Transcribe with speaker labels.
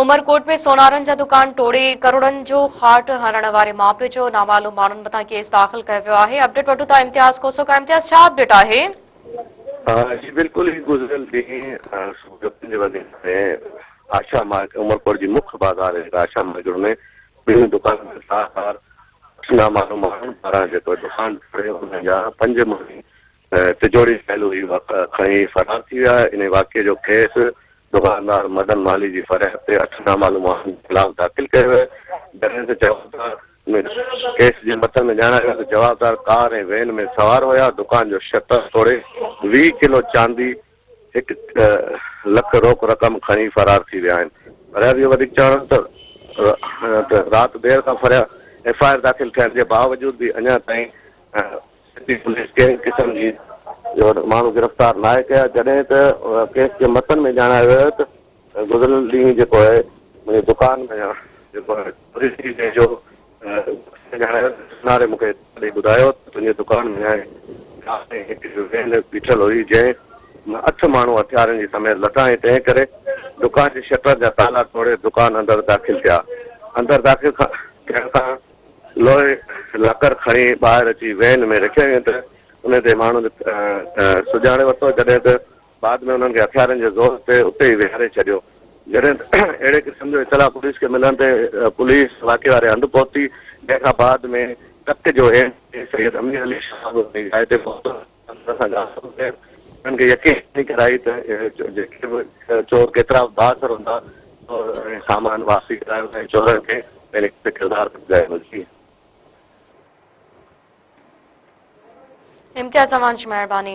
Speaker 1: عمرڪوٽ ۾ سونارن جا دڪان ٽوڙي ڪروڙن جو کاٽ هڻڻ واري معاملي جو نامعلوم ماڻهن مٿان ڪيس داخل ڪيو ويو آهي. اپڊيٽ وٺون ٿا امتياز کوسو کان. امتياز ڇا اپڊيٽ آهي؟
Speaker 2: جي بلڪل هي گذريل ڏينهن صبح جو پنج وڳي ۾ آشا مارڪيٽ عمرڪوٽ جي مک بازار جيڪا آشا مارڪيٽ ۾ ٻن دڪانن تي تار تار اٺ نامعلوم ماڻهن پاران جيڪو دڪان ٽوڙي انهن جا پنج مڻي ٽجوڙي ٺهيل هئي اها کڻي فرار ٿي ويا. انهي واقعي جو ڪيس دڪاندار مدن مالهي جي فرياد تي اٺ نامعلوم ماڻهن جي خلاف داخل ڪيو ويو جڏهن ته جوابدار ۾ ڪيس جي متن ۾ ڄاڻايو ويو ته جوابدار ڪار ۽ وين ۾ سوار هيا دڪان جو شٽر ٽوڙي 20 ڪلو چاندي هڪ لک روڪ رقم کڻي فرار ٿي ويا آهن. فريادي جو وڌيڪ چوڻ هو ته رات دير کان ايف I R داخل ٿيڻ جي باوجود به اڃا تائين سٽي پوليس ڪنهن قسم جي ماڻهو گرفتار ناهي ڪيا جڏهن ته ڪيس جي متن ۾ ڄاڻايو ويو ته گذريل ڏينهن جيڪو آهي منهنجي دڪان ۾ جيڪو آهي چوري ٿي جنهن جو ڄاڻايو ته سوناري مون کي اطلاع ڏئي ٻڌايو ته تنهنجي دڪان ۾ آهي هڪ وين بيٺل هئي جنهن مان اٺ ماڻهو هٿيارن جي سميت لٿا ۽ تنهن ڪري دڪان جي شٽر جا تالا ٽوڙي دڪان اندر داخل ٿيا اندر داخل ٿيڻ کان لوهي لاڪر کڻي ٻاهر اچي وين ۾ رکيائين ته ان تي ماڻهن سڃاڻي ورتو جڏهن ته بعد ۾ انهن کي هٿيارن جي زور تي اتي ئي ويهاري ڇڏيو جڏهن ته اهڙي قسم جو اطلاع پوليس کي ملڻ تي پوليس واقعي واري هنڌ پهتي جنهن کان بعد ۾ تڪ جو M P A Syed Amir Ali Shah به انهي جاء تي پهتو انهن سان ڳالهه ڪئي انهن کي يقين ڏهاني ڪرائي ته جيڪي به چور ڪيترا به بااثر هوندا چور ۽ سامان واپسي ڪرايو ۽ چورن کي پنهنجي ڪردار تي پڄايو جي.
Speaker 1: امتياز اوهان جي مهرباني.